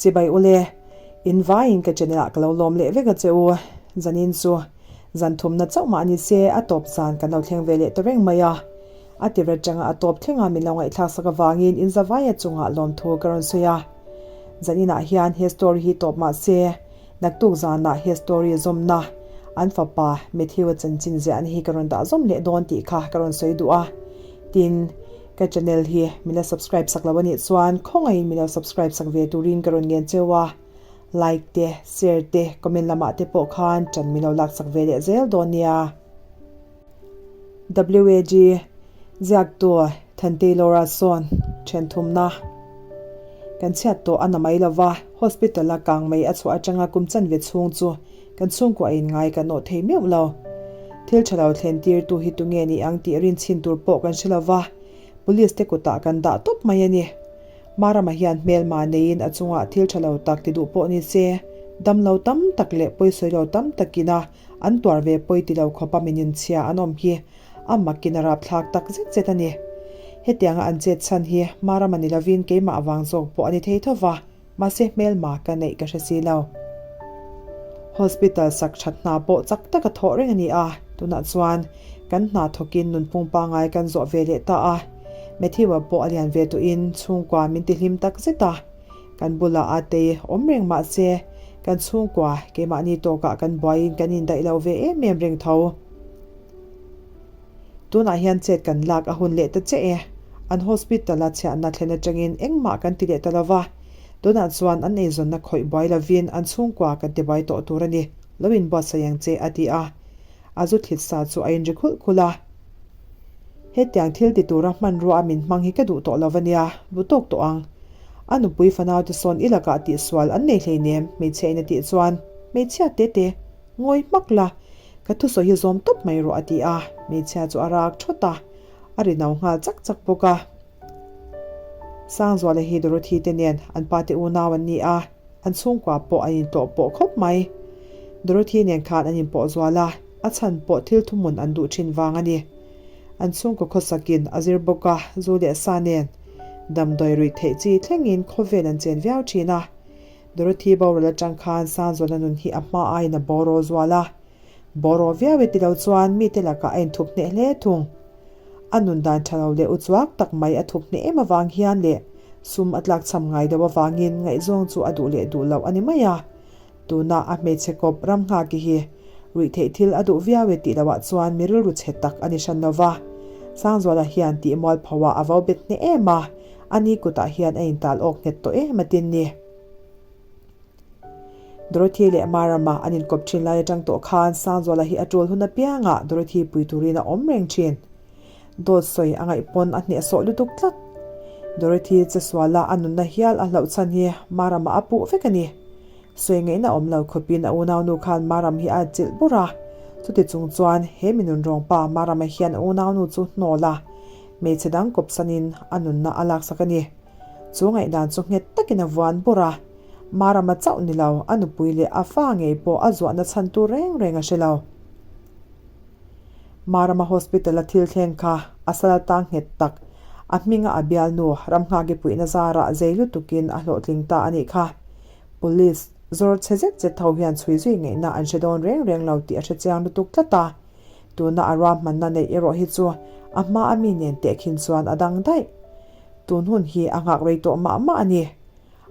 Chibai ule, in vaiin ka channel ah ka lo lawm leh vek a che u. Zanin chu zan thumna chauh mah ni se a tawp zan kan lo thleng ve leh ta reng mai a. A ti ret tanga a tawp thleng a min lo ngaihthlak sak avangin in zavaia chungah lawmthu ka rawn sawi a. Zaninah hian he story hi tawp mah se Naktuk zanah he story zawmna an fapa Matthew-a chanchin ziahna hi ka rawn dah zawm leh dawn tih kha ka rawn sawi duh a. Tin, ka channel hi min la subscribe sak lo a nih chuan khawngaihin min lo subscribe sak ve turin ka rawn ngen cheu a. Like te, share te, comment lamah te pawh khan ṭan min lo lak sak ve leh zel dawn nia. WAG, Ziaktu Thantei Laura sawn then thumna kan chhiat tawh a na mai lova, hospital a kang mai a chhuah atanga kum chanve chhung chu kan chhungkua in ngai kan awh thei meuh lo. Thil tha lo thlen tir tu hi tunge ni ang tih rin chhin tur pawh kan hre lova, police te kutah kan dah tawp mai a ni. Marama hian hmelma neiin a chungah thil tha lo tak ti duh pawh ni se, dam lo tam tak leh pawisawi lo tam takin a An tuar ve pawi ti lo khawpa min inchhia an awm hi a makin a rapthlak tak zet zet a ni. Hetianga an chet chhan hi Marama ni lovin keimah vang zawk pawh a ni thei tho va, mahse hmelma ka neih ka hre si lo. Hospital sak that hna pawh chak taka thawh reng a ni a, tunah chuan kan hna thawkin nunphung pangngai kan zawh ve leh ta a. Matthew-a pawh a lian ve tawhin chhungkua min tihlim tak zet a. Kan bulah a tei awm reng mah se, kan chhungkua keimahni tawkah kan buaiin kan indaih lo ve em em reng tho. Tunah hian chet kan lak a hun leh ta che e. An hospital a chhiahna thlen atangin engmah kan ti leh ta lo va, tunah chuan an eizawnna khawih buai lovin an chhungkua kan ti buai tawh tur a ni, lo inbuatsaih ang che a ti a. A zu thlit sa chu a inri khulh khulh a. Hetiang thil ti tura hmanrua a min hmang hi ka duh tawh lo va nia, duh tawk tawh ang. A nupui fanau te sawn i lakah tihsual an nei hleinem, hmeichhia in a tih chuan, Hmeichhia tete, ngawi hmak la, ka thusawi hi zawm tawp mai rawh a ti a, hmeichhia chu a rak thawt a, a ri no nghal chak chak bawk a. Sangzuala hi Dorothy te nen an pa te unau an ni a, An chhungkua pawh an intlawh pawh khawp mai. Dorothy nen khan an inpawh zual a, a chhan pawh thil thuhmun an duh thin vang a ni. An chhungkaw khawsakin a zir bawk a, zu leh sa nen damdawi ruih theih chi thlengin khawvel an chen viau thin a. Dorothy boral atang khan Sangzuala nun hi a hma aiin a bawraw zual a. Bawraw viau e ti lo chuan mite lakah a inthup hneh hle thung. A nun dan tha lo leh uchuak tak mai a thup hneh em avang hian leh sum a tlakchham ngai deuh avangin ngaihzawng chu a duh leh duh loh a ni mai a. Tuna a hmeichhe kawp ram nghaki hi ruihtheih thil a duh viau e tih loah chuan mi rilru chhe tak a ni hran lo va. Sangzuala hian tih mualphoah a vo bet hneh em a, a ni kutah hian a intal awk nghet tawh em a tin ni. Dorothy leh Marama an inkawp thin lai atang tawh khan Sangzuala hi a tul hun apiangah Dorothy pui turin a awm reng thin. Dawt sawi a ngaih pawn a hnehsawh lutuk tlat. Dorothy che suala a nunna hial a hlauh chhan hi Marama a puh vek a ni. Sawi ngaihna awm lo khawpin a unaunu khan Maram hi a chilh bur a. Chuti chung chuan he mi nunrawng pa Marama hian a unaunu chu hnawl a, hmeichhe dang kawpsanin a nunna a laksak a ni. Chu ngaihdan chu nghet takin a vuan bur a, Marama chauh ni lo, a nupui leh a fa ngei pawh a zuahna chhan tur reng reng a hre lo. Marama Hospital-a thil thleng kha a sal atang nghet tak, a hminga a bialnu Ramnghaki puihna zarah zei lutukin a hlawhtling ta a nih kha. Police zawr chhe zet zet ho hian chhui zui ngaihna an hre dawn reng reng lo tih a hre chiang lutuk tlat a. Tuna a ruahmanna neih erawh hi chu a hma a mi nen tehkhin chuan a dang daih. Tun hun hi a nghak rei tawh mah mah a ni.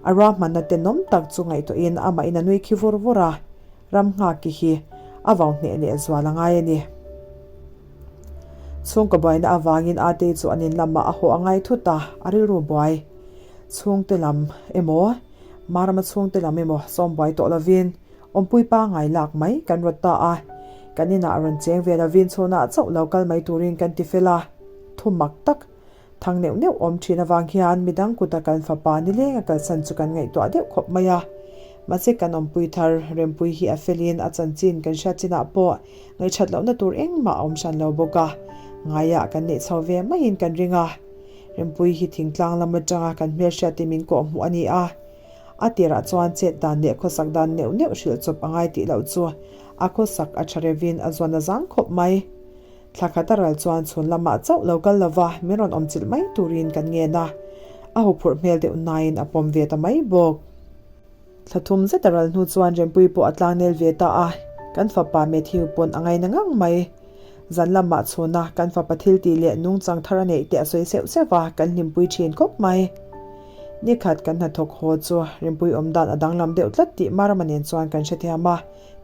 A ruahmanna tenawm tak chu ngaihtuahin amahin a nui khi vur vur a, ram nghaki hi a vau hneh leh zual a ngai a ni. Chhungkaw buaina avangin Atei chu an in lamah a haw a ngai thut a, a rilru buai. Chhungte lam emaw, Marama chhungte lam emaw sawm buai tawh lovin awmpui pangngai lak mai kan rawt ta a. Kan inah rawn cheng ve lovin chhunah chauh lo kal mai turin kan ti fel a, thu mak tak Thang neuh neuh awm thin avang hian midang kuta kan fapa nileng a kalsan chu kan ngaihtuah deuh khawp mai a. Mahse kan awmpui thar Rempui hi a felin a chanchin kan hriat chinah pawh ngaihthat lohna tur engmah a awm hran lo bawk a, ngaiah kan neih chho ve maiin kan ring a. Rempui hi thingtlang lam atanga kan hmelhriatin min kawhhmuh a ni a. A tirah chuan chet dan leh khawsak dan neuh neuh hrilh chawp a ngai tih loh chu a khawsak a tha revin a zuan a zang khawp mai. Thla khat a ral chuan chhun lamah chauh lo kal lova min rawn awm chilh mai turin kan ngen a, a huphurh hmel deuh nain a pawm ve ta mai bawk. Thla thum zet a ral hnu chuan Rempuii pawh a tlangnel ve ta a, kan fapa Matthew pawn a ngaina ngang mai. Zan lamah chhuna kan fapa thil tih leh nungchang thar a neih te a sawi seuh seuh a, kan hlimpui thin khawp mai. Nikhat kan hnathawk haw chu Rempuii awm dan a danglam deuh tlat tih Marama nen chuan kan hrethiam a,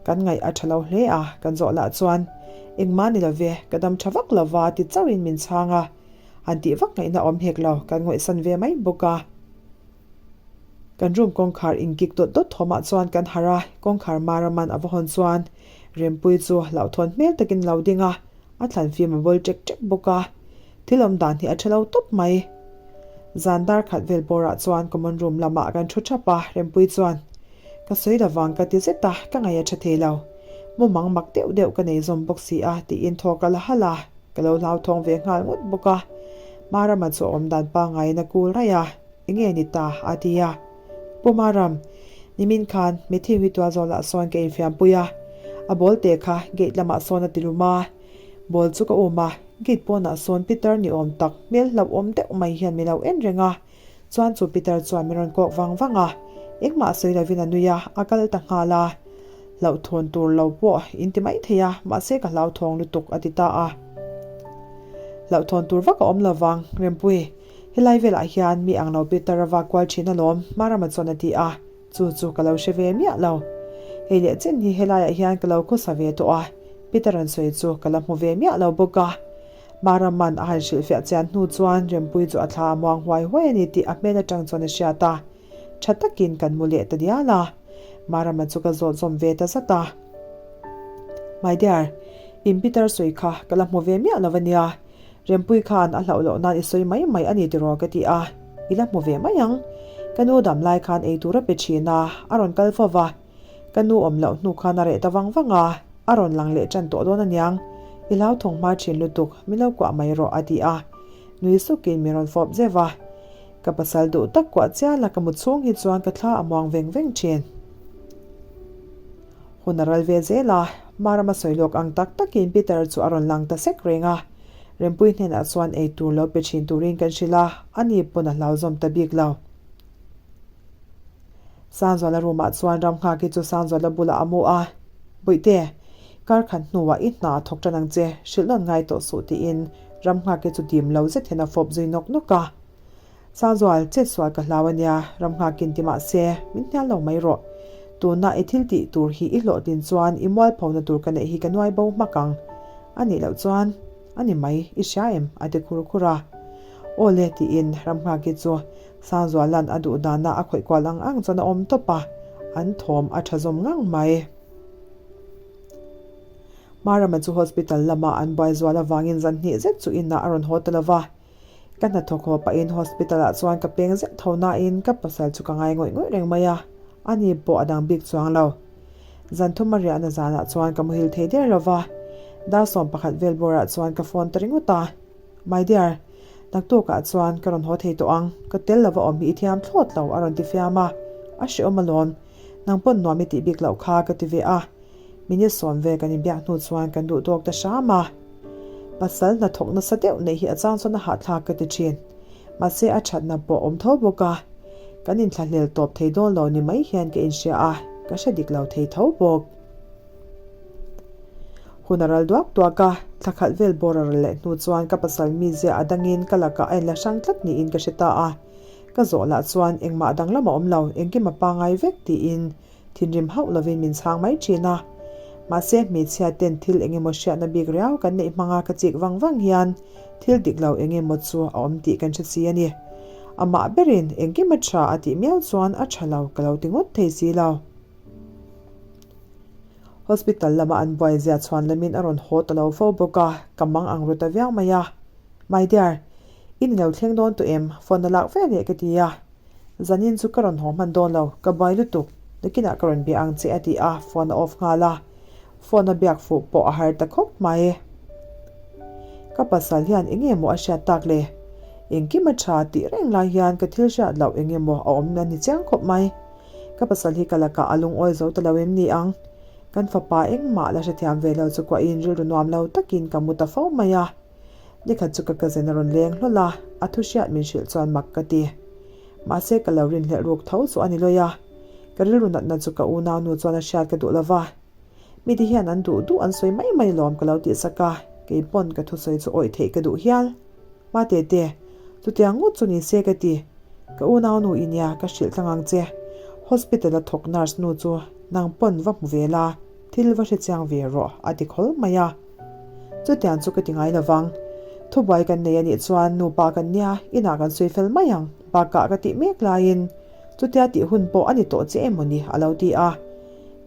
kan ngaih a tha lo hle a, kan zawh lah chuan engmah ni love, ka dam tha vak lova ti chauhin min chhang a, han tih vak ngaihna awm hek lo, kan ngawihsan ve mai bawk a. Kan room kawngkhar inkik dawt dawt thawmah chuan kan harh a, kawngkhar Maraman a va hawn chuan Rempuii chu hlauhthawn hmel takin a lo ding a, a thlan fim a bawl ṭek ṭek bawk a, thil awm dan hi a ṭha lo tawp mai. Zan dar khat vel bawrah chuan common room lamah kan ṭhu ṭhap a, Rempuii chuan, Ka sawi lovang ka ti zet a, ka ngaih a ṭha thei lo. Mumang mak deuh deuh ka nei zawm bawk si a, tiin thaw ka la halh a, ka lo hlauthawng ve nghal ngawt bawk a. Marama chu a awm dan pangaiin a kul raih a. Enge ni ta? a ti a. Pu Maram, nimin khan Matthew hi tual zawlah sawn ka infiampui a, a ball te kha gate lamah sawn a ti lum a. Ball chu ka um a, gate pawnah sawn Peter ni awm tak hmel hlauhawm deuh mai hian min lo en reng a. Chuan chu Peter chuan min rawn kawk vang vang a, engmah sawi lovin a nui a, a kal ta nghal a. Hlauhthawn tur lo pawh in ti mai thei a, mahse ka hlauthawng lutuk a ti ta a. Hlauhthawn tur vak a awm lovang, Rempui. Helai velah hian mi ang lo Peter a vak kual thin alawm, Marama chuan a ti a, chu chu ka lo hre ve miah lo. Hei leh chen hi helaiah hian ka lo khawsa ve tawh a, Peter an sawi chu ka la hmu ve miah lo bawk a. Marama'n a han hrilhfiah chian hnu chuan Rempuii chu a thla a muang huai huai a ni tih a hmel atang chuan a hriat a, tha takin kan mu leh ta dial a. Marama chu ka zawt zawm ve ta zat a. My dear, in Peter sawi kha ka la hmu ve miah lo a nia, Rempuii khan a hlauh loh nan i sawi mai mai a ni tiraw ka ti a, i la hmu ve mai ang. Ka nu dam lai khan ei tur a pe thin a, a rawn kal fo va. Ka nu awm loh hnu khan a reh ta vang vang a, a rawn lang leh tan tawh dawn aniang. I hlau thawng hma thin lutuk, min lo kuah mai rawh a ti a. Nui sukin min rawn fawp zeuh a. Ka pasal duh tak kuah chial a ka mu chhung hi chuan ka thla a muang veng veng thin. Hun a ral ve zel a, Marama sawi lawk ang tak takin Peter chu a rawn lang ta sek reng a. Rempuii hnenah chuan ei tur lo pe thin turin kan hrilh a, ani pawn a hlau zawm ta bik lo. Sangzuala room ah chuan Ramnghaki chu Sangzuala bulah a mu a, Bawihte, kar khat hnuah i hna thawk tan ang che, hrilh nawn ngai tawh suh tiin Ramnghaki chu dim lo zet hian a fawp zui nawk nawk a. Sangzual, chet sual ka hlau a nia, ram nghakin ti mah se, min hnial lo mai rawh. Tuna i thil tih tur hi i hlawhtlin chuan i mualphona tur ka neih hi ka nuai bo hmak ang. A nih loh chuan, a ni mai, i hria em? a ti khur khur a. Aw le tiin ram nghaki chu Sangzuala'n a duh dana a khawih kual ang ang chuan a awm tawp a, an thawm a tha zawm ngang mai. Marama chu hospital lama an buai zual avangin zan hnih zet chu inah a rawn haw ta lo va. Ka hnathawk haw pahin hospital ah chuan ka peng zet tho nain ka pasal chu ka ngai ngawih ngawih reng mai a, ani pawh a dang bik chuang lo. Zan thum a riahna zanah chuan ka muhil thei der lo va, dar 11 vel bawrah chuan ka phone ta ringawt a, My dear, naktukah chuan ka rawn haw thei tawh ang, ka tel lova awm hi i thiam thlawt lo a rawn ti fiam a, a hrehawm alawm, nang pawn nuam i tih bik loh kha ka ti ve a. Minute sawm vel kan inbiak hnu chuan kan duh tawk ta hram a. Pasal hnathawk nasa deuh neih hi a chang chuan a hahthlak ka ti thin. Mahse a thatna pawh a awm tho bawk a. Kan inthlahlel tawp thei dawn lo ni mai hian ka inhria a, ka hre dik lo thei tho bawk. Hun a ral duak duak a, thla khalh vel bawr a ral leh hnu chuan ka pasal mizia a dangin ka lakah a inla hrang tlat niin ka hre ta a. Ka zawh lah chuan engmah danglam a awm lo, engkim a pangai vek tiin Thinrim hauh lovin min chhang mai thin a. Mahse hmeichhia ten thil eng emaw hriatna bik riau kan neih hmanga ka chik vang vang hian thil dik lo eng emaw chu a awm tih kan hre si a ni. Amah berin engkim a tha a tih miau chuan a tha lo ka lo ti ngawt thei si lo. Hospital lama an buai zia chhuan lamin a rawn haw ta lo fo bawk a, ka mang ang ru ta viau mai a. My dear, i ni lo thleng dawn tawh em? Phone a lak ve leh ka ti a. Zanin chu ka rawn haw hman dawn lo, ka buai lutuk, nakinah ka rawn bia ang che a ti a, phone a off nghal a, phone a biak fuh pawh a har ta khawp mai. Ka pasal hian eng nge maw a hriat tak le? Engkim a tha tih reng lai hian ka thil hriat loh eng nge maw a awm a ni chiang khawp mai. Ka pasal hi ka lakah a lungawi zo ta lo em ni ang? Kan fapa engmah la hrethiam ve lo chu kuahin rilru nuam lo takin ka mu ta fo mai a. Nikhat chu ka cousin a rawn leng hlawl a, a thu hriat min hrilh chuan mak ka ti. Mahse ka lo rinhlelh ruk tho chu a ni lawi a. Ka rilru natna chu ka unaunu chuan a hriat ka duh lo va. Mite hian an duh duh an sawi mai mai lawm ka lo tihsak a, kei pawn ka thusawi chu awih theih ka duh hial. Matete, chutiang ngawt chu ni se ka ti. Ka unaunu i nia ka hrilh tlang ang che. Hospital a thawk nurse nu chu nang pawn va hmu ve la, thil va hrechiang ve rawh a ti khawl mai a. Chutiang chu ka ti ngai lovang. Thubuai kan nei a nih chuan nupa kan nia inah kan sawi fel mai ang, bakah ka tih mek laiin chutia tih hun pawh a ni tawh che em mawni a lo ti a.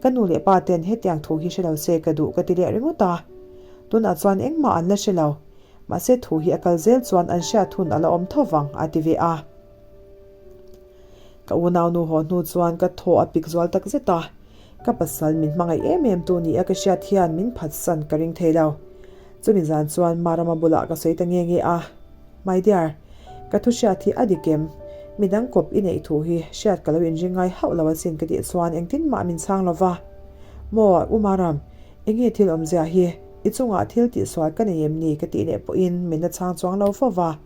Ka nu leh pa ten hetiang thu hi hre lo se ka duh ka ti leh ringawt a. Tunah chuan engmah an la hre lo. Mahse thu hi a kal zel chuan an hriat hun a la awm tho vang a ti ve a. Ka unau nu haw hnu chuan ka thaw a pik zual tak zet a. Ka pasal min hmangaih em em tu nia ka hriat hian min phatsan ka ring thei lo. Chumi zan chuan Marama bulah ka sawi ta nge nge a. My dear, ka thu hriat hi a dik em? Midang kawp i neih thu hi hriat ka lo inring ngai hauh lo asin ka tih chuan engtin mah min chhang lo va. Maw, U Maram, enge thil awmzia hi? I chungah thil tihsual ka nei em ni ka tih leh pawhin min la chhang chuang lo fo va.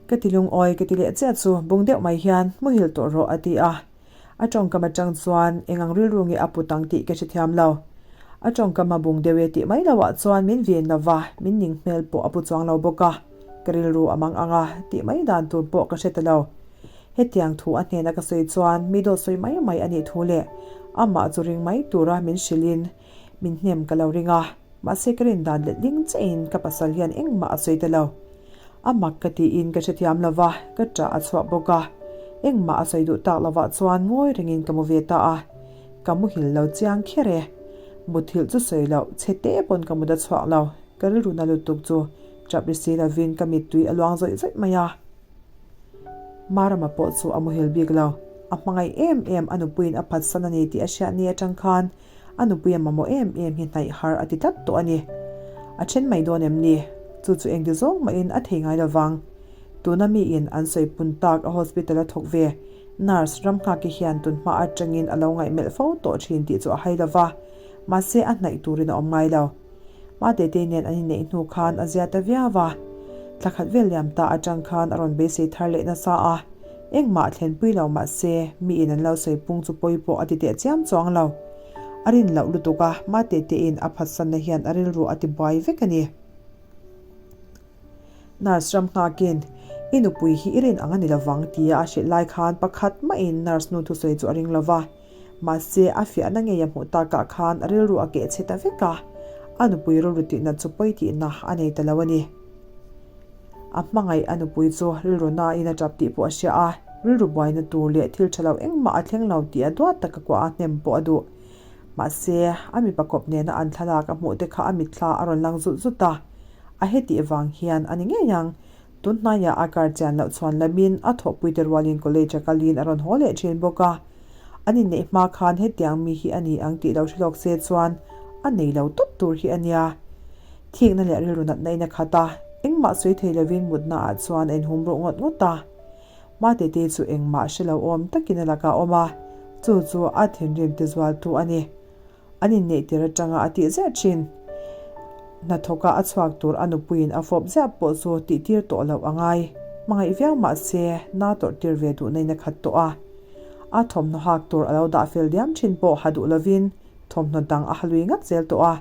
Ka ti lungawi ka ti leh chiah chu bung deuh mai hian muhil tawh rawh a ti a. A tawngkam atang chuan eng ang rilru nge a put ang tih ka hrethiam lo. A tawngkam a bung deuh e tih mai loah chuan min ven lo va, min ning hmel pawh a pu chuang lo bawk a. Ka rilru a mang ang a tih mai dan tur pawh ka hre ta lo. Hetiang thu a hnena ka sawi chuan mi dawt sawi mai mai a nih thu leh amah chu ring mai tura min hrilhin min hnem ka lo ring a. Mahse ka rin dan letling chiahin ka pasal hian engmah a sawi ta lo. A mak ka tiin ka hrethiam lo va, ka ṭah a chhuah bawk a. Engmah a sawi duh tak lovah chuan ngawi rengin ka mu ve ta a. Ka muhil lo chiang kher e. Muthilh chu sawi loh, chhe te pawn ka mut a chhuak lo. Ka rilru na lutuk chu ṭap ri si lovin ka mittui a luang zawih zawih mai a. Marama pawh chu a muhil bik lo. A hmangaih em em a nupuiin a phatsan a ni tih a hriat ni aṭang khan A nupui a mamawh em em hi hnaih har a ti tlat tawh a ni. A then mai dawn em ni? Chu chu engti zawng mahin a thei ngai lovang. Tuna miin an sawi pun tak a hospital a thawk ve nurse Ramnghaki hian tun hma atangin a lo ngaihmelh fo tawh thin tih chu a hai lova, mahse a hnaih turin a awm ngai lo. Matetei nen an inneih hnu khan a zia ta viau a, thla khat vel liam ta atang khan a rawn beisei thar leh nasa a, engmah a thlenpui lo mahse miin an lo sawi pung chu pawi pawh a ti teh chiam chuang lo. A rin loh lutuk a, Mateteiin a phatsanna hian a rilru a ti buai vek a ni. Nurse ram nghakin, I nupui hi i rin ang a ni lovang tia a hrilh lai khan pakhat mahin nurse nu thusawi chu a ring lova. Mahse, a fiahna ngei a hmuh takah khan a rilru a keh chhe ta vek a, a nupui rilru tihna chu pawi tihna a nei ta lo a ni. A hmangaih a nupui chu rilru nain a tap tih pawh a hria a, rilru buaina tur leh thil tha lo engmah a thleng lo tih a duat taka kuah a hnem pawh a duh. Mahse, a mipa kawp nena an thlalak a hmuh te kha a mitthla a rawn lang zut zut a, a hetih vang hian a ni ngei ang. Tun hnaiah a kar chian loh chhuan lamin a thawhpuite rualin college a kalin a rawn haw leh thin bawk a. An inneih hma khan hetiang mi hi a ni ang tih lo hre lawk se chuan a nei lo tawp tur hi a nia. Thikna leh rilru natna in a khat a, engmah sawi thei lovin mutna ah chuan a inhum ruh ngawt ngawt a. Matete chu engmah hre lo awm takin a lakah a awm a, chu chu a thinrim ti zualtu a ni. An inneih tir atanga a tih ziah thin. Hnathawka a chhuak tur a nupuiin a fawp ziah pawh chu tihtir tawh loh a ngai. Hmangaih viau mah se, na tawrh tir ve duhna in a khat tawh a. A thawmhnaw hak tur a lo dah fel diam thin pawh ha duh lovin thawmhnaw dang a ha lui ngat zel tawh a.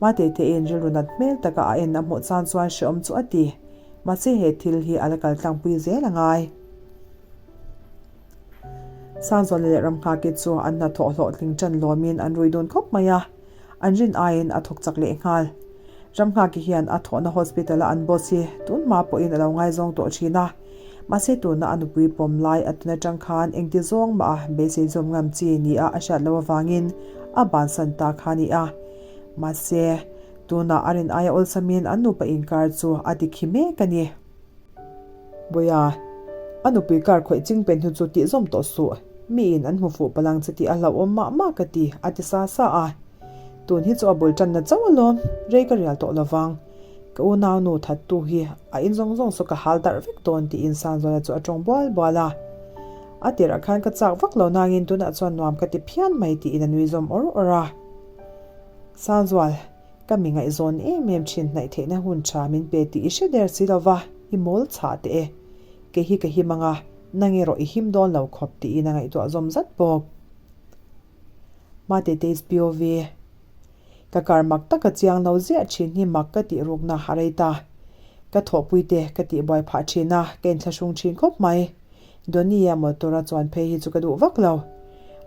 Matetein rilru nat hmel taka a en a hmuh chan chuan hrehawm chu a ti. Mahse he thil hi a la kal tlangpui zel a ngai. Sangzuala leh Ramnghaki chu an hnathawh hlawhtling ṭan lawmin an rui dun khawp mai a, an rin aiin a thawk chak leh nghal. Ramnghaki hian a thawhna hospital-a an boss hi tun hma pawhin a lo ngaizawng tawh ṭhin a, mahse tuna a nupui pawm lai a tun aṭang khan engti zawng mah a beisei zawm ngam chi nia a hriat loh avangin a bansan ta kha a ni a. Mahse, tunah a rin aia awlsamin an nupa inkar chu a ti khi mek a ni. Bawia, a nupui kar khawih ching pen hnu chu tih zawm tawh suh, miin an hmu fuh palang che tih a hlauhawm mah mah ka ti, a ti sa sa a. Tun hi chu a bul tanna chauh alawm, rei ka rial tawh lovang. Ka unau nu thattu hi a in zawng zawng saw ka hal darh vek dawn tiin Sanzuala chu a tawng bual bual a. A tirah khan ka chak vak lo nangin tunah chuan nuam ka ti phian mai tiin a nui zawm awr awr a. Sanzual. Ka mi ngaihzawn em em thin hnaih theihna hun tha min pe tih i hre der si lova, i mawl chhah teh e. Kei hi ka him ang a, Nang erawh i him dawn lo khawp tiin a ngaihtuah zawm zat bawk. Matete's POV. Ka kar mak taka chiang lo ziah thin hi mak ka tih rukna a rei ta. Ka thawhpuite ka tih buai phah thin a, ka inthlahrung thin khawp mai. Donnie-a motor a chuan phei hi chu ka duh vak lo.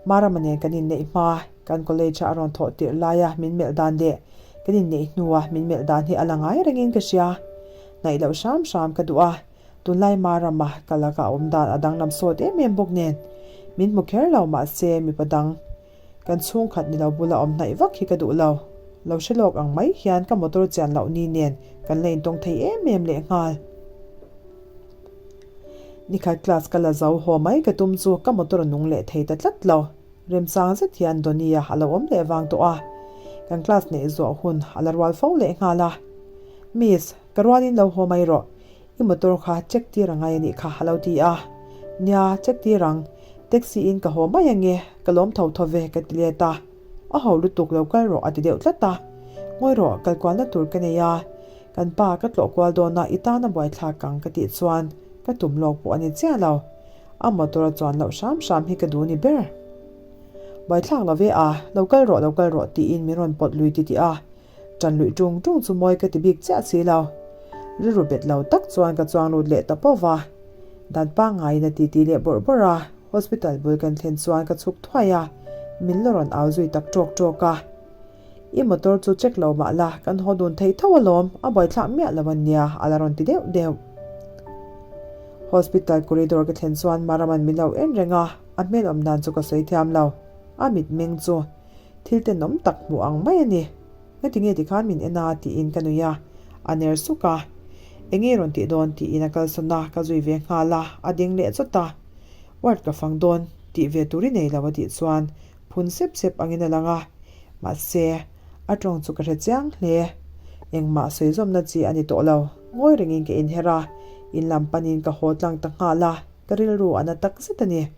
Marama nen kan inneih hma, kan college-a a rawn thawh tirh laia min melh dan leh kan inneih hnua min melh dan hi a la ngai rengin ka hria. Hnaih loh hram hram ka duh a, Tunlai Marama ka laka awm dan a danglam sawt em em bawk nen, min hmu kher lo mahse mipa dang kan chhungkhat ni lo bula awm hnaih vak hi ka duh lo. Lo hre lawk ang mai hian ka motor chian loh ni nen kan la intawng thei em em lehnghal. Nikhat class ka la zo haw mai ka tum chu ka motor a nung leh thei ta tlat lo. Remchang zet hian Donnie-a a lo awm leh vang tawh a, kan class neih zawh hun a la rual fo lehnghal a. Miss, ka rualin lo haw mai rawh. I motor kha check tir a ngai a nih kha a lo ti a. Nia, check tir ang. Taxi in ka haw mai ange, ka lawm tho tho ve ka ti let a. A ho lutuk lo kal rawh a ti deuh tlat a. Ngawi rawh, kal kualna tur ka nei a. Kan pa ka tlawh kual dawn a, i tan a buaithlak ang ka tih chuan ka tum lawk pawh a ni chiah lo. A motor a chuan loh hram hram hi ka duh ni ber. Buaithlak lo ve a, lo kal rawh lo kal rawh tiin min rawn pawt lui titih a. Ṭan luih ṭung ṭung chu mawi ka ti bik chiah si lo. Rilru bet lo tak chuan ka chuang lut leh ta pawh va. Dan pangngaiin a titi leh bawrh bawrh a, hospital bul kan thlen chuan ka chhuk thuai a, min la rawn au zui tak ṭawk ṭawk a. I motor chu check lo mah la, kan haw dun thei tho alawm, a buaithlak miah lo a nia, a la rawn ti deuh deuh. Hospital corridor ka thlen chuan Maraman min lo en reng a, a hmel awm dan chu ka sawi thiam lo. A mitmeng chu Thil tenawm tak hmuh ang mai a ni. Ngatinge tikhan min en a tiin ka nui a, a ner suk a. Enge rawn tih dawn tiin a kalsawn a, ka zui ve nghal a, a ding leh chawt a. Ward ka fang dawn tih ve tur i nei lo a tih chuan phun sep sep angin a lang a. Mahse, a tawng chu ka hre chiang hle. Engmah sawi zawmna chi a ni tawh lo. Ngawi rengin ka inher a, in lam panin ka haw tlang ta nghal a, ka rilru a na tak zet a ni.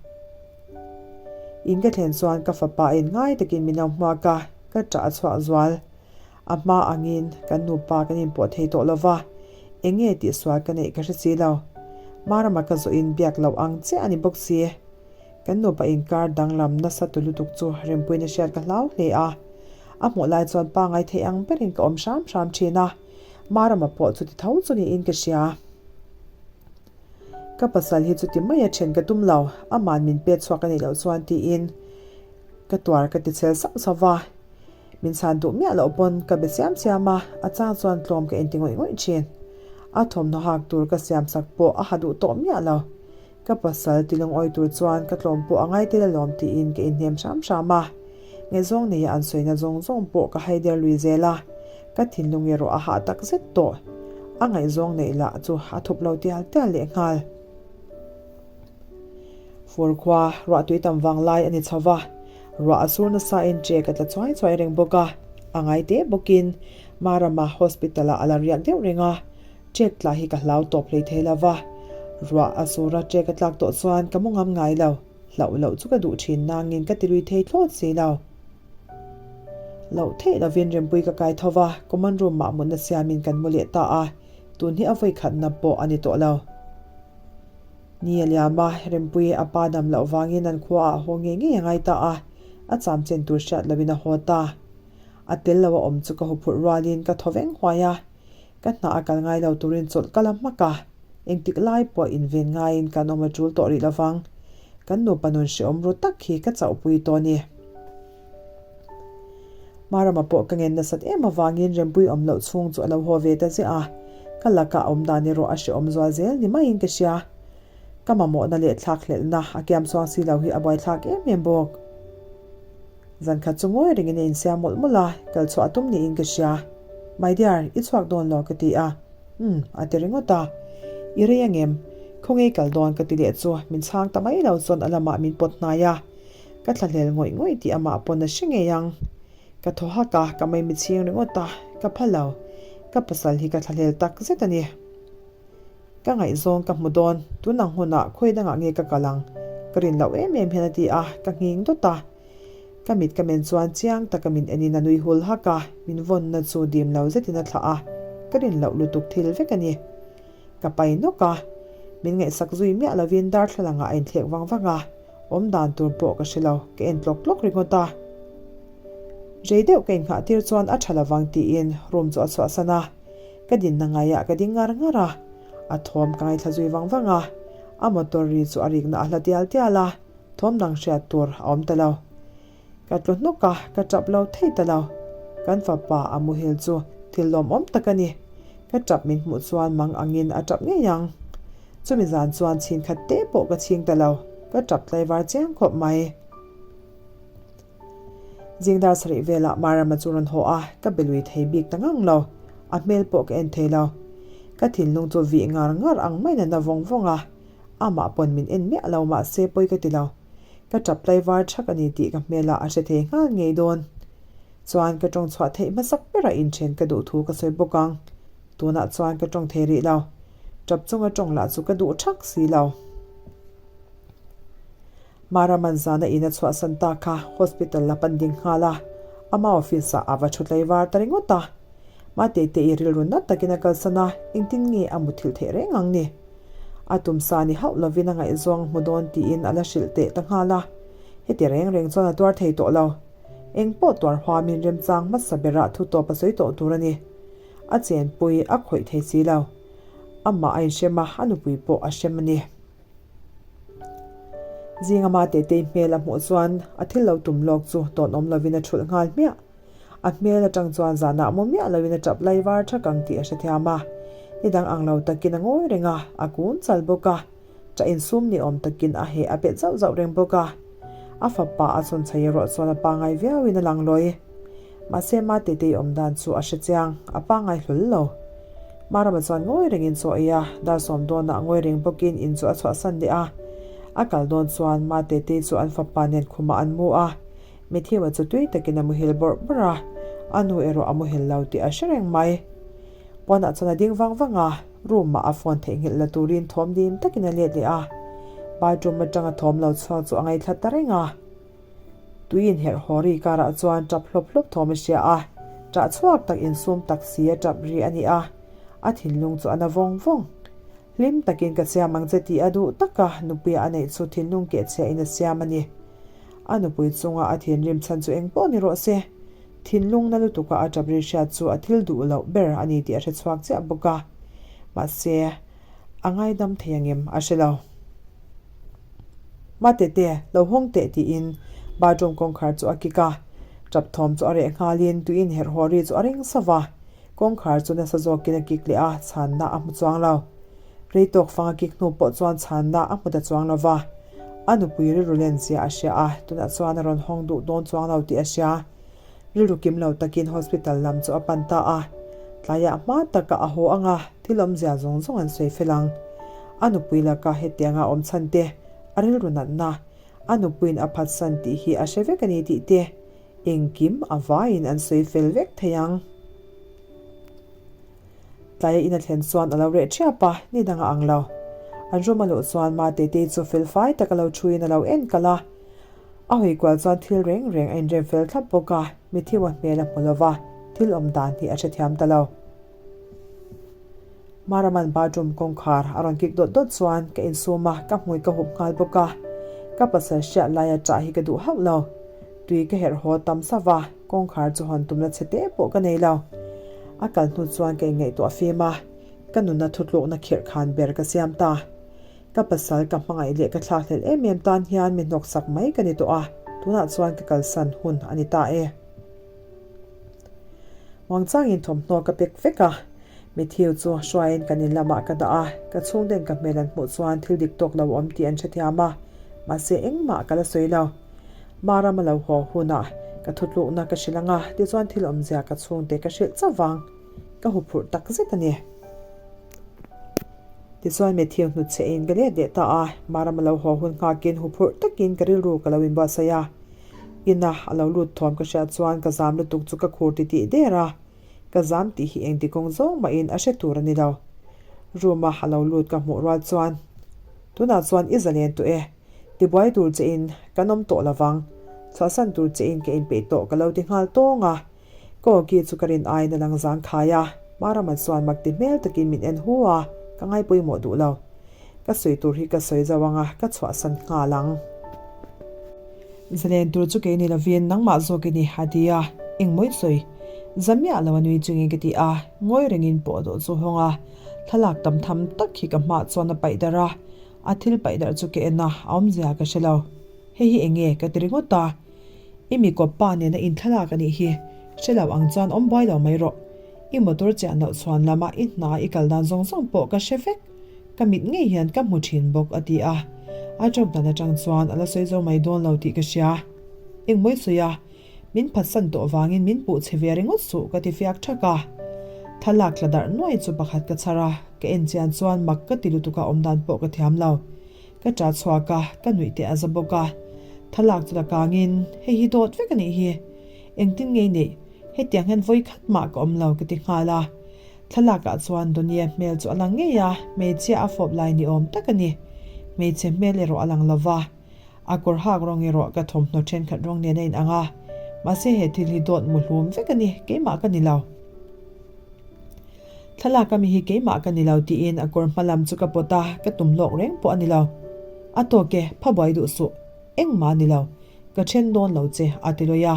In ka thlen chuan ka fapa in ngai takin min lo hmuak a, ka ṭah a chhuah zual. A hma angin kan nupa kan inpawh thei tawh lo va, eng nge tihsual ka neih ka hre si lo. Marama ka zawhin biak loh ang chiah a ni bawk si. Kan nupa inkar danglam nasa tu lutuk chu Rempuiin a hriat ka hlau hle a. A hmuh lai chuan pangai theih ang berin ka awm hram hram ṭhin a, Marama pawh chuti tho chu niin ka hria. Ka pasal hi chuti mai a then ka tum lo, aman min pet chhuak a nih loh chuan tiin ka tuar ka ti chhel sauh sauh va. Min chhan duh miah loh pawn ka be siam siam a, a chang chuan tlawm ka inti ngawih ngawih thin. A thawmhnaw hak tur ka siam sak pawh a ha duh tawh miah lo. Ka pasal ti lungawi tur chuan ka tlawm pawh a ngai tel alawm tiin ka inhnem hram hram a. Ngaihzawng neia an sawina zawng zawng pawh ka hai der lui zel a, ka thinlung erawh a hah tak zet tawh. A ngaihzawng neih lah chu a thup lo tial tial leh nghal. Fur khua ruah tui tam vang lai a ni chho va, ruah a sur nasain ṭek a tla chuai chuai reng bawk a, a ngai teh bawkin Marama Hospital-ah a la riak deuh reng a, ṭek tla hi ka hlau tawp hlei thei lo va, ruah a sura ṭek a tlak tawh chuan ka mu ngam ngai lo. Hlauh loh chu ka duh thin nangin ka ti lui thei thlawt si lo. Loh theih lovin Rempui ka kai tho va, common room ah mutna siamin kan mu leh ta a, tun hi a vawi khatna pawh a ni tawh lo. Ni a liam a, Rempui a pa dam loh vangin an khua ah haw ngei ngei a ngai ta a, a cham chen tur hriat lovin a haw ta. A tel lo a awm chu ka huphurh rualin ka thaw veng huai a, Ka hna a kal ngai lo turin chawlh ka la hmak a, engtik lai pawh inven ngaiin kan awm a tul tawh rih lovang. Kan nupa nun hrehawm ru tak hi ka chauhpui tawh a ni. Marama pawh ka ngen nasat em avangin Rempui awm loh chhung chu a lo haw ve ta ziah a, ka lakah awm dan erawh a hrehawm zual zel ni maiin ka hria. Ka mamawhna leh thlakhlelhna a kiam chuang si lo hi a buaithlak em em bawk. Zan khat chu ngawi rengin a insiam mawlh mawlh a, kal chhuah a tum niin ka hria. My dear, i chhuak dawn lo ka ti a. Umm, a ti ringawt a. I rei angem? Khawnge i kal dawn ka ti leh chu min chhang ta mai lo chuan a lamah min pawt hnai a. Ka thlahlel ngawih ngawih tih amah pawn a hre ngei ang. Ka thaw hak a, ka mai michhing ringawt a, ka pha lo. Ka pasal hi ka thlahlel tak zet a ni. Ka ngaihzawng ka hmu dawn, tun ang hunah khawi dangah nge ka kal ang? Ka rin loh em em hian a ti a, ka nghing dawt a. Ka mit ka men chuan chiang taka min enin a nui hul hak a, min vawnna chu dim lo zetin a thlah a, ka rin loh lutuk thil vek a ni. Ka pai nawk a. Min ngaihsak zui miah lovin darthlalang ah a inthlek vang vang a, awm dan tur pawh ka hre lo, ka en tlawk tlawk ringawt a. Rei deuh ka innghah tir chuan a tha lovang tiin room chu a chhuahsan a, ka dinna ngaiah ka ding ngar ngar a, a thawm ka ngaithla zui vang vang a, a motor ri chu a rikna a hla tial tial a, thawm dang hriat tur a awm ta lo. Ka tlu hnuk a, ka tap lo thei ta lo. Kan fapa a muhil chu thil lawmawm tak a ni. Ka tap min hmuh chuan mang angin a tap ngei ang. Chumi zan chuan chhin khat te pawh ka chhing ta lo, ka tap tlaivar chiang khawp mai. Zing dar sarih velah Marama chu rawn haw a, ka be lui thei bik ta ngang lo. A hmel pawh ka en thei lo. Ka thinlung chu vih ngar ngar ang maiin a na vawng vawng a, amah pawn min en miah lo mahse pawi ka ti lo. Ka tap tlaivar thak a ni tih ka hmelah a hre thei nghal ngei dawn. Chuan ka tawng chhuah theih hmasak berah inthen ka duh thu ka sawi bawk ang. Tunah chuan ka tawng thei rih lo. Tap chunga tawng lah chu ka duh thak si lo. Maraman zana in a chhuahsan ta kha hospital la pan ding nghal a, ama office ah a va thu tlaivar ta ringawt a. Matete i rilru nat takin a kalsan a, engtin nge a muthilh theih reng ang ni? A tumsa ni hauh lovin a ngaihzawng hmu dawn tiin a la hrilh teh ta nghal a. Heti reng reng chuan a tuar thei tawh lo. Eng pawh tuar huamin remchang hmasa berah thu tawp a sawi tawh tur a ni. A chenpui a khawih thei si lo. Amah a inhrem a, a nupui pawh a hrem a ni. Zinga Matetei hmel a hmuh chuan a thil lo tum lawk chu tawn awm lovin a thulh nghal hmiah. A hmel atang chuan zanah mu miah loin a tap lai var thak ang tih a hrethiam a. Ni dang ang lo takin a ngawi reng a, a kun chal bawk a. Ṭah insum ni awm takin a heh a pet zauh zauh reng bawk a. A fapa a chhawn chhai erawh chuan a pangai viauin a lang lawi. Mahse Matetei awm dan chu a hre chiang, a pangai hlawl lo. Marama chuan ngawi rengin chaw ei a, dar sawm dawnah ngawi reng bawkin in chu a chhuahsan leh a. A kal dawn chuan Matetei chu an fapa nen khumah an mu a, Matthew-a chu tui takin a muhil bawrh bawrh a, a nu erawh a muhil lo tih a hre reng mai. Pawnah chuan a ding vang vang a, room-ah a phone theihnghilh la turin thawm dim takin a let leh a. Bathroom atanga thawm lo chhuak chu a ngaithla ta reng a. Tui inherh haw ri karah chuan tap hlawp hlawp thawm a hria a, ṭah chhuak tak insum tak si a tap ri a ni a, a thinlung chu a na vawng vawng. Hlim takin ka siam ang che tih a duh tak a, nupuia a neih chu thinlung kehchhiahin a siam a ni. A nupui chunga a thinrim chhan chu eng pawh ni rawh se, thinlung na lutuka a tap ri hriat chu a thil duh loh ber a ni tih a hre chhuak chiah bawk a. Mahse, a ngaidam thei angem a hre lo. Matete, lo hawng teh tiin bathroom kawngkhar chu a kik a, tap thawm chu a reh nghalin tui inherh haw ri chu a ring sauh va. Kawngkhar chu nasa zawkin a kik leh a, chhanna a hmu chuang lo. Rei tawk fang a kik hnu pawh chuan chhanna a hmu ta chuang lo va. A nupui rilru len zia a hria a, tunah chuan a rawn hawng duh dawn chuang lo tih a hria. Rilru kim lo takin hospital lam chu a pan ta a. Tlaiah hma taka a haw ang a, thil awmzia zawng zawng an sawi fel ang. A nupui laka hetianga awm chhan te, a rilru natna, a nupuiin a phatsan tih hi a hre vek a ni tih te, Engkim a vaiin an sawi fel vek thei ang. Tlaia in a thlen chuan a lo reh ṭhiap a, ni dang a ang lo. An room a luh chuan Matetei chu fel fai tak a lo ṭhuin a lo en kalh a. A hawi kual chuan thil reng reng a inrem fel thlap bawk a, Matthew-a hmel a hmu lo va, thil awm dan hi a hrethiam ta lo. Maraman bathroom kawngkhar a rawn kik dawt dawt chuan ka insum a, ka hmui ka hup nghal bawk a. Ka pasal hriat laia ṭah hi ka duh hauh lo. Tui ka herh haw tam sauh a, kawngkhar chu hawn tumna chhe te pawh ka nei lo. A kal hnu chuan ka inngaihtuah fim a, ka nunna thutlukna khirh khan ber ka siam ta. Ka pasal ka hmangaih leh ka thlakhlelh em em tan hian mi hnawksak mai ka ni tawh a, tunah chuan ka kalsan hun a ni ta e. Muangchangin thawmhnaw ka pek vek a, Matthew chu hruaiin kan in lamah ka dah a, ka chhungten ka hmel an hmuh chuan thil dik tawk lo awm tih an hrethiam a, mahse engmah ka la sawi lo. Maram a lo haw hunah ka thutlukna ka hrilh ang a, tichuan thil awmzia ka chhungte ka hrilh chauh vang. Ka huphurh tak zet a ni. Tichuan Matthew hnutchhehin ka let leh ta a, Maram a lo haw hun nghakin huphurh takin ka rilru ka lo inbuatsaih a. Ina a lo lut thawm ka hriat chuan ka zam lutuk chu ka khur titih der a, ka zam tih hi engti kawng zawng mahin a hre tur a ni lo. Room a a lo lut ka hmuh rual chuan, Tunah chuan i zalen tawh e, tibuai tur che in kan awm tawh lovang, chhuahsan tur che in ka inpeih tawh ka lo ti nghal tawng a. Ka awki chu ka rin aiin a lang zangkhai a, Marama chuan mak ti hmel takin min en hu a, ka ngaipawimawh duh lo. Ka sawi tur hi ka sawi zo ang a, ka chhuahsan nghal ang. Zalen tur chu kei ni lovin nangmah zawk i ni, a ti a. Engmawi sawi? Za miah lo a nui chungin ka ti a, ngawi rengin pawh dawh chu hawng a, thlalak tam tham tak hi ka hmah chuan a paih darh a, a thil paih darh chu ka en a, a awmzia ka hre lo. Hei hi eng nge? ka ti ringawt a. I mi kawp pa nena inthlalak a nih hi, hre lo ang chuan awm buai lo mai rawh. I motor chiah loh chhuan lama i hna i kal dan zawng zawng pawh ka hre vek. Ka mit ngei hian ka hmu thin bawk, a ti a. A tawk dan atang chuan a la sawi zo mai dawn lo tih ka hria. Engmawi sawi a, min phatsan tawh vangin min puh chhe ve ringawt suh ka ti fiak thak a. Thlalak tla darh nuai chu pakhat ka chhar a, ka en chian chuan mak ka ti lutuk a awm dan pawh ka thiam lo. Ka ṭah chhuak a, ka nuih teh a za bawk a. Thlalak chu la kangin, hei hi dawt vek a nih hi. Engtin ngei neih, hetiang hian vawi khat mah ka awm lo ka ti nghal a. Thlalakah chuan Donia hmel chu a lang ngei a, hmeichhia a fawp lai ni awm tak a ni. Hmeichhe hmel erawh a lang lo va. A kawr hak rawng erawh ka thawmhnaw thenkhat rawng nen a inang a. Mahse he thil hi dawt muhlum vek a ni, keimah ka ni lo. Thlalak ami hi keimah ka ni lo tiin a kawr hma lam chu ka pawt a, ka tum lawk reng pawh a ni lo. A tawk e, pha buai duh suh. Engmah a ni lo. Ka then dawn lo che, a ti lawih a.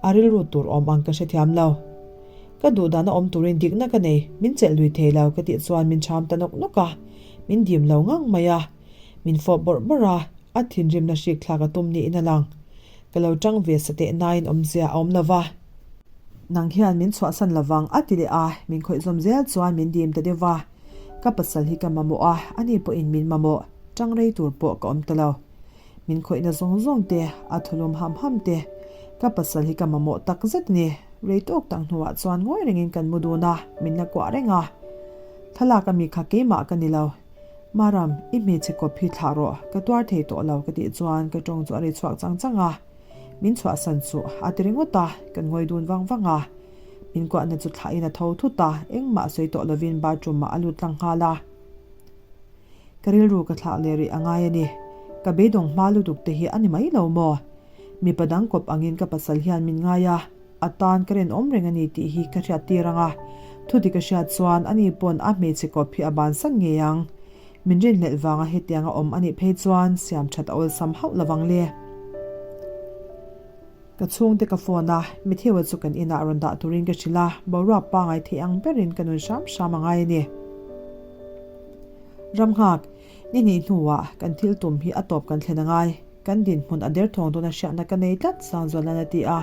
A rilru tur awm ang ka hrethiam lo. Ka duh dahna awm turin dikna ka nei, min chelh lui thei lo ka tih chuan min cham ta nawk nawk a, min dim lo ngang mai a. Min fawp bawrh bawrh a, a thinrimna hrik thlak a tum niin a lang. Ka lo tang ve sateh nain awmzia a awm lo va. Nang hian min chhuahsan lovang a ti leh a, min khawih zawm zel chuan min dim ta deuh va. Ka pasal hi ka mamawh a, ani pawhin min mamawh, tang rei tur pawh ka awm ta lo. Min khawihna zawng zawng te, a thulum ham ham te, ka pasal hi ka mamawh tak zet a ni. Rei tawk tak hnuah chuan ngawi rengin kan mu dun a, min la kuah reng a. Thlalak ami kha keimah ka ni lo. Maram, i hmeichhe kawp hi thlah rawh, ka tuar thei tawh lo ka tih chuan ka tawng chu a ri chhuak chang chang a. Min chhuahsan chu a ti ringawt a, kan ngawi dun vang vang a. Min kuahna chu thlahin a tho thut a, engmah sawi tawh lovin bathroom ah a lut tlang nghal a. Ka rilru ka thlak leh rih a ngai a ni. Ka beidawng hma lutuk te hi a ni mai lo maw? Mipa dang kawp angin ka pasal hian min ngai a, a tan ka rinawm reng a ni tih hi ka hriat tir ang a. Thudik a hriat chuan ani pawn a hmeichhe kawp hi a bansan ngei ang. Min rinhlelh vanga hetiang a awm a nih phei chuan siam that a awlsam hauh lovang le. Ka chhungte ka phone a, Matthew-a chu kan inah rawn dah turin ka hrilh a, boruak pangai thei ang berin ka nun hram hram a ngai a ni. Ramnghak, ni hnih hnuah kan thil tum hi a tawp kan thlen a ngai. Kan dinhmun a derthawng dawn a hriatna ka nei tlat, Sangzuala'n a ti a.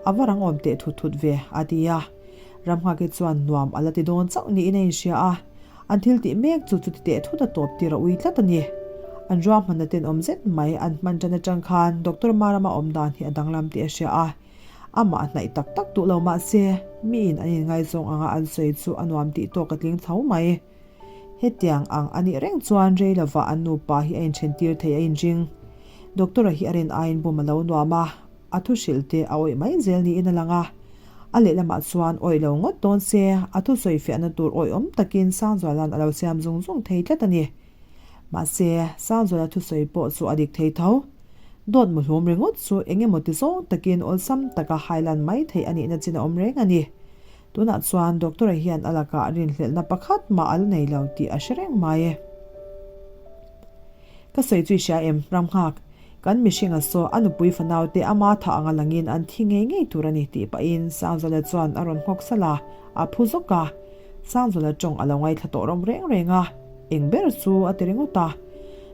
A va rang awm teh thut thut ve, a ti a. Ramnghaki chuan nuam a la ti dawn chauh niin a inhria a. An thil tih mek chu chuti teh thut a tawp tir a ui tlat a ni. An ruahmanna tenawm zet mai an hman tan atang khan Doctor Marama awm dan hi a danglam tih a hria a. Amah hnaih tak tak duh lo mah se, miin an inngaizawng anga an sawi chu a nuam tih tawk a tling tho mai. Hetiang ang a nih reng chuan rei lova an nupa hi a inthen tir thei a inring. Doctor-a hi a rin aiin bum a lo nuam a, a thu hrilh te a awih mai zel niin a lang a. A lehlamah chuan awih lo ngawt dawn se, a thusawi fiahna tur awihawm takin Sangzuala'n a lo siam zung zung thei tlat a ni. Mahse, Sangzuala thusawi pawh chu a dik thei tho. Dawt muhlum ringawt chu eng emaw ti zawng takin awlsam taka hailan mai theih a nihna chin a awm reng a ni. Tunah chuan Doctor-a hian a lakah rinhlelhna pakhat mah a la nei lo tih a hre reng mai. Ka sawi chu i hria em, Ramnghak? Kan mihringa saw a nupui fanaute ama thah anga langin an thi ngei ngei tur a ni tih pahin Sangzawla chuan a rawn nghawk salh a, a phu zawk a. Sangzawla tawng a lo ngaithla tawh rawm reng reng a, eng ber chu a ti ringawt a.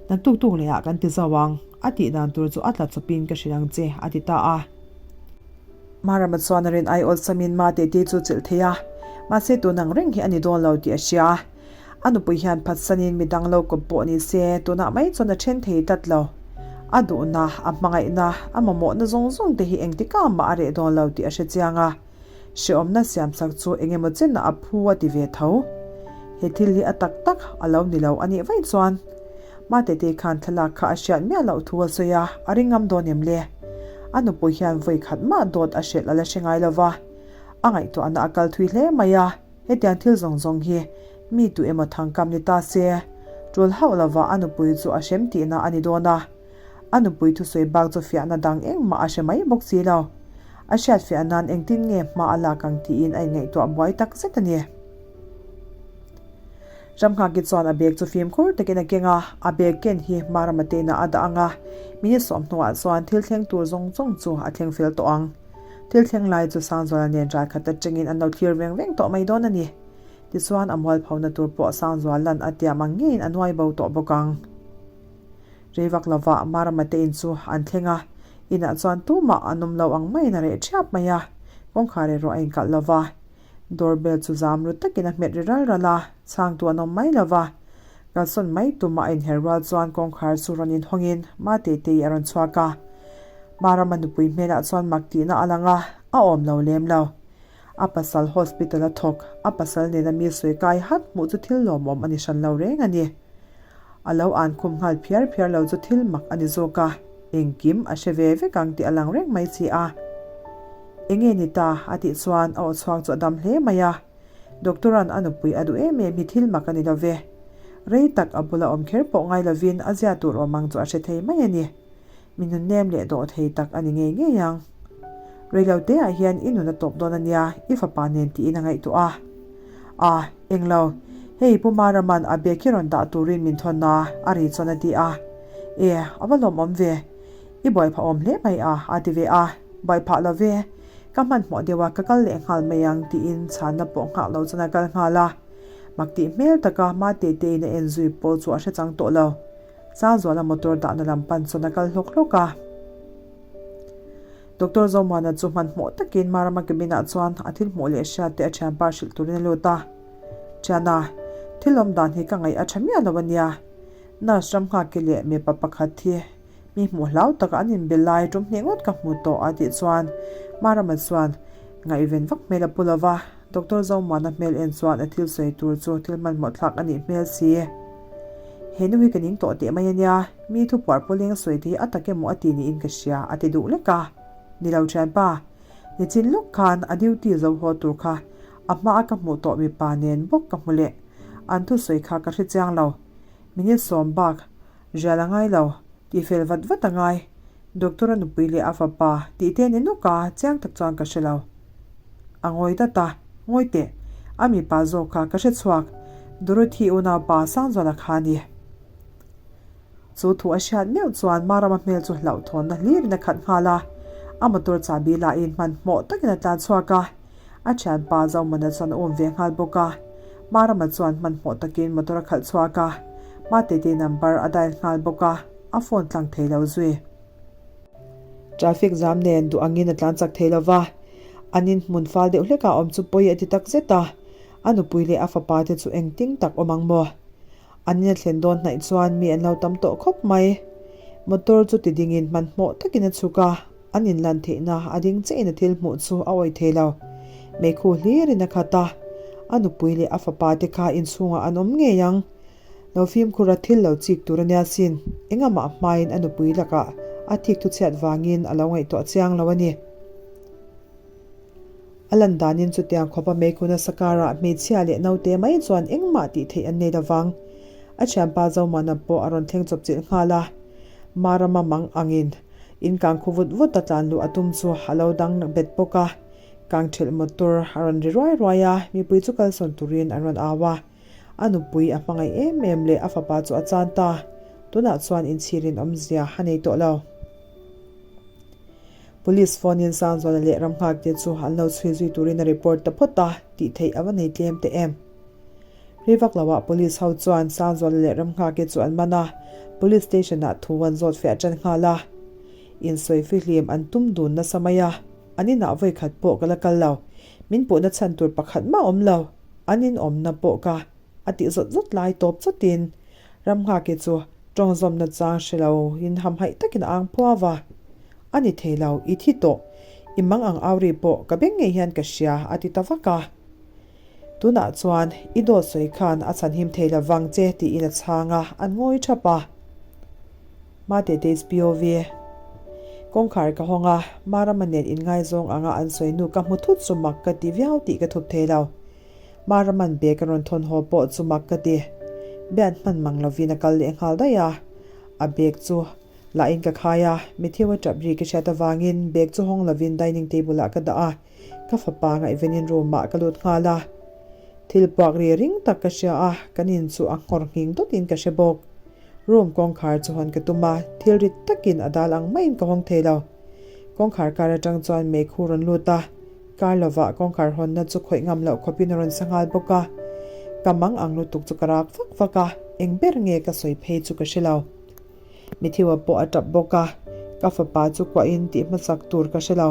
Naktuk tuk lehah kan ti zauh ang, a tih dan tur chu a tla chawpin ka hrilh ang che, a ti ta a. Marama chuan a rin ai awlsamin Mate te chu chelh thei a, mahse tun ang reng hi a ni dawn lo tih a hria. A nupui hian phatsanin mi dang lo kawp pawh ni se, tunah mai chuan a then thei tlat lo. A duhna, a hmangaihna, a mamawhna zawng zawng te hi engtikah mah a reh dawn lo tih a hre chiang a. Hrehawmna siamsak chu eng emaw chenah a phu a ti ve tho. He thil hi a tak tak a lo ni lo a nih vaih chuan Matete khan thlalak kha a hriat miah loh thu a sawi a, a ring ngam dawn em le? A nupui hian vawi khat mah dawt a hrilh a la hre ngai lo va, a ngaihtuahna a kal thui hle mai a. Hetiang thil zawng zawng hi mi tu emaw thangkam ni ta se, tul hauh lova a nupui chu a hrem tihna a ni dawn a. A nupui thusawi bak chu fiahna dang engmah a hre mai bawk si lo. A hriat fiah nan engtin nge hma a lak ang tiin a inngaihtuah buai tak zet a ni. Ramnghaki chuan a bag chu fimkhur takin a keng a, a bag ken hi Marama te inah a dah ang a, minute sawm hnuah chuan thil thleng tur zawng zawng chu a thleng fel tawh ang. Thil thleng lai chu Sangzuala nen ral khat atangin an lo thlir veng veng tawh mai dawn a ni. Tichuan a mualphona tur pawh Sangzuala'n a tiam ang ngeiin a nuai bo tawh bawk ang. Rei vak lovah Marama te in chu an thleng a, inah chuan tumah an awm lo ang maiin a reh ṭhiap mai a, kawngkhar erawh a inkalh lova. Door bell chu zam ru takin a hmet ri ral ral a, chhangtu an awm mai lova. Kalsawn mai tumah a inher rual chuan kawngkhar chu rawn inhawngin Mate tei a rawn chhuak a. Marama nupui hmelah chuan mak tihna a lang a, a awm lo lem lo. A pasal hospital a thawk, a pasal nena mi sawi kai hat hmuh chu thil lawmawm a ni hran lo reng a ni. A lo an khum nghal phiar phiar lo chu thil mak a ni zawk a, engkim a hre ve vek ang tih a lang reng mai si a. Enge ni ta? a tih chuan a aw chhuak chu a dam hle mai a. Doctor-a'n a nupui a duh em em hi thil mak a ni lo ve. Rei tak a bula awm kher pawh ngai lovin a zia tur awm ang chu a hre thei mai a ni. Mi nun nem leh dawh thei tak a ni ngei ngei ang. Reilo te ah hian i nun a tawp dawn a nia, i fapa nen tiin a ngaihtuah a. A, englo, hei Pu Marama'n a bag hi rawn dah turin min thawn a, a ri chuan a ti a. E, a va lawmawm ve. I buai phah awm hle mai a, a ti ve a. Buai phah lo ve. Ka hmanhmawh deuh a, ka kal leh nghal mai ang tiin chhanna pawh nghak lo chuan a kal nghal a. Mak tih hmel taka Mate tein a en zui pawh chu a hre chang tawh lo. Sangzuala motor dahna lam pan chuan a kal hlawk hlawk a. Doctor Zomuana chu hmanhmawh takin Marama cabin ah chuan a thil hmuh leh hriat te a thianpa hrilh turin a lut a. Thiana, thil awm dan hi ka ngaih a tha miah lo a nia. Nurse ram nghakki leh mipa pakhat hi mi hmuh hlau taka an inbe lai tum hnih ngawt ka hmu tawh a tih chuan Marama chuan ngaihven vak hmel a pu lo va. Doctor Zomuana hmel en chuan a thil sawi tur chu thil hmanhmawh thlak a nih hmel si. He nu hi ka ning tawh teh mai a nia, mi thu puar pawleng sawi te hi a tak emaw a ti niin ka hria a ti duh lek a. Ni lo thianpa, nichin lawk khan a duty zo haw tur kha a hma a ka hmuh tawh mipa nen bawk ka hmu leh. An thusawi kha ka hre chiang lo. Minute sawm bak rial a ngai lo, tihfel vat vat a ngai. Doctor a nupui leh a fapa tih te ni nawk a, chiang tak chuan ka hre lo. A ngawi dat a, ngawi teh, a mipa zawk kha ka hre chhuak, Dorothy unaupa Sangzuala kha a ni. Chu thu a hriat meuh chuan Marama hmel chu hlauhthawnna hlirin a khat nghal a, a motor chahbi lahin hmanhmawh takin a tlan chhuak a, a thianpa Zomana chuan a um ve nghal bawk a. Marama chuan hmanhmawh takin motor a khalh chhuak a, Matete number a dial nghal bawk a, a phone tlang thei lo zui. Traffic zam nen duh angin a tlan chak thei lova, an in hmun fal deuh hlekah awm chu pawi a ti tak zet a, a nupui leh a fapa te chu engtin tak awm ang maw? An in a thlen dawn hnaih chuan mi an lo tam tawh khawp mai. Motor chu ti dingin hmanhmawh takin a chhuk a, an in lan theihna a ding chiahin a thil hmuh chu a awih thei lo. Meikhu hlirin a khat a, a nupui leh a fapa te kha inchhungah an awm ngei ang. Lo fimkhur a thil lo chik tur a nia sin, engamah hmain a nupui lakah a thik thu chhiat vangin a lo ngaihtuah chiang lo a ni. A lan danin chutiang khawpa meikhu nasa karah hmeichhia leh naute mai chuan engmah tih theih an nei lovang. A thianpa Zomana pawh a rawn thleng chawpchilh nghal a, Marama mang angin in kang khu vut vut a tlan luh a tum chu a lo dang bet bawk a, kang ṭhelh motor a rawn ri ruai ruai a, mipui chu kalsawn turin an rawn au a. A nupui a hmangaih em em leh a fapa chu a chan ta. Tunah chuan inchhirin awmzia a nei tawh lo. Police phone in Sangzuala leh Ramnghakte chu an lo chhui zui turin a report ta phawt a, tih theih a va nei tlem teh em. Rei vak loah Police ho chuan Sangzuala leh Ramnghake chu an man a, Police station ah thu an zawt fiah tan nghal a. Insawi fihlim an tum dun nasa mai a, an inah vawi khat pawh ka la kal lo. Min puhna chhan tur pakhat mah awm lo. An inawmna pawh ka a tih zawt zawt lai tawp chawtin Ramnghaki chu tawng zawmna chang hre lo in hamhaih takin a ang phuau a. A ni thei lo, i thi tawh. I mang ang au ri pawh ka beng ngei hian ka hria a ti ta vak a. Tunah chuan i dawt sawi khan a chhanhim thei lo vang che tiin a chhang a, an ngawi thap a. Mate Days POV. Kawngkhar ka hawng a, Marama nen inngaizawng anga an sawi nu ka hmu thut chu mak ka ti viau tih ka thup thei lo. Maraman bag a rawn thawn haw pawh chu mak ka ti. Bean hman mang lovin a kal leh nghal daih a. A bag chu lahin ka khai a, Matthew a tap ri ka hriat avangin bag chu hawng lovin dining table ah ka dah a, ka fapa ngaihvenin room ah ka lut nghal a. Thil puak ri ring tak ka hria a, kan in chu a nghawr nghing dawtin ka hre bawk. Room kawngkhar chu hawn ka tum a, thil rit takin a dal ang maiin ka hawng thei lo. Kawngkhar kar atang chuan meikhu rawn lut a, kar lovah kawngkhar hawnna chu khawih ngam loh khawpin a rawn sa nghal bawk a. Ka mang ang lutuk chu ka rak vak vak a, eng ber nge ka sawi phei chu ka hre lo. Mithiwa pawh a tap bawk a, ka fapa chu kuahin tih hmasak tur ka hre lo.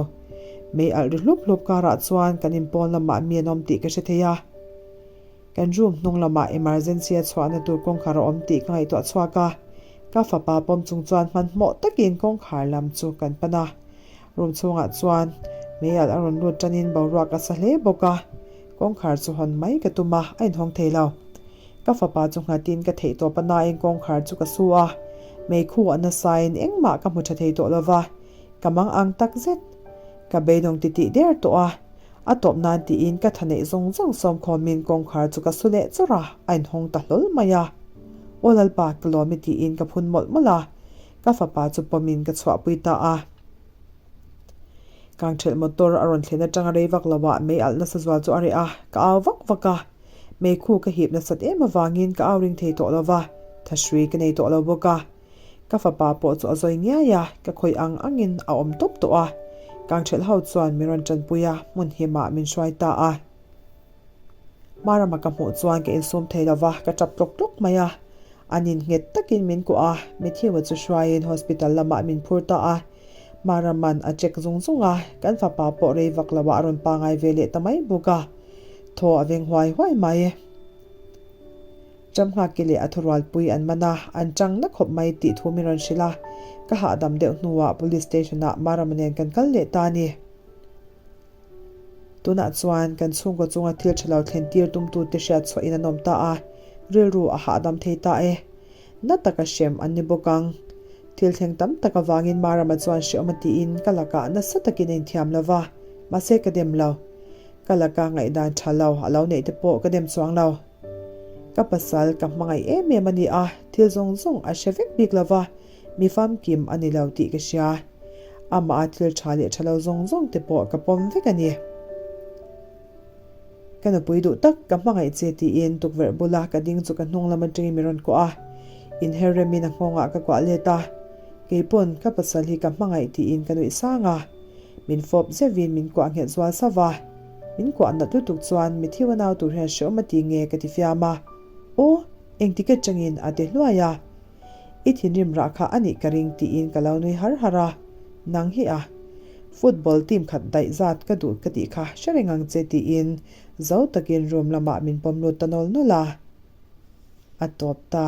Mei alh ri hlup hlup karah chuan kan inpawn lamah mi an awm tih ka hre thei a. Kan room hnung lamah emergency a chhuahna tur kawngkhar a awm tih ka ngaihtuah chhuak a, ka fapa pawm chung chuan hmanhmawh takin kawngkhar lam chu kan pan a. Room chhungah chuan mei alh a rawn lut tanin boruak a sa hle bawk a, kawngkhar chu hawn mai ka tum a, a inhawng thei lo. Ka fapa chu nghatin ka theih tawp a nain kawngkhar chu ka su a, meikhu a nasain engmah ka hmu tha thei tawh lova, ka mang ang tak zet. Ka beidawng titih der tawh a, a tawp nan tiin ka tha neih zawng zawng sawmkhawmin kawngkhar chu ka su leh chawrh a, a inhawng ta hlawl mai a. Aw Lalpa, ka lawm i tiin ka phun mawlh mawlh a, ka fapa chu pawmin ka chhuahpui ta a. Kangthelh motor a rawn thlen atanga rei vak loah mei alh nasa zual chu a reh a, ka au vak vak a. Meikhu ka hip nasat em avangin ka au ring thei tawh lo va, thahrui ka nei tawh lo bawk a. Ka fapa pawh chu a zawi ngiai a, ka khawih ang angin a awm tawp tawh a. Kangthelh ho chuan min rawn tanpui a, hmun himah min hruai ta a. Hmarama ka hmuh chuan ka insum thei lo va, ka tap tlawk tlawk mai a. An in nghet takin min kuah a, Matthew-a chu hruaiin hospital lamah min phur ta a. Hmaraman a check zung zung a, kan fapa pawh rei vak loah a rawn pangai ve leh ta mai bawk a. Thaw a veng huai huai mai. Chamnghaki leh a thurualpui an man a, an chang na khawp mai tih thu min rawn hrilh a. Ka hahdam deuh hnuah Police Station-ah Marama nen kan kal leh ta a ni. Tunah chuan kan chhungkaw chunga thil tha lo thlen tir tumtute hriat chhuahin an awm ta a, rilru a hahdam thei ta e. Na taka hrem an ni bawk ang. Thil thleng tam tak avangin Marama chuan hrehawm a tiin ka lakah nasa takin a inthiam lo va, mahse ka dem lo. Ka laka ngaihdan tha lo a lo neih te pawh ka dem chuang lo. Ka pasal ka hmangaih em em a ni a, thil zawng zawng a hre vek bik lo va, mi famkim a ni lo tih ka hria. Amah a thil tha leh tha lo zawng zawng te pawh ka pawm vek a ni. Ka nupui duh tak, ka hmangaih che tiin tukverh bula ka ding chu ka hnung lam atangin min rawn kuah a. Inher remin a nghawngah ka kuah let a. Keipawn ka pasal hi ka hmangaih tiin ka nuih sang a. Min fawp zeuhin min kuah nghet zual sauh a. Min kuah nat lutuk chuan Matthew a nau tur hian hreawm a ti nge ka ti fiam a. Aw, engtik atangin a ti hluai a. I thinrim rah kha a nih ka ring tiin ka lo nui har har a, Nang hi a. Football team khat daih zat ka duh ka tih kha hre reng ang che tiin zo takin room lamah min pawm lut ta nawl nawl a. A tawp ta.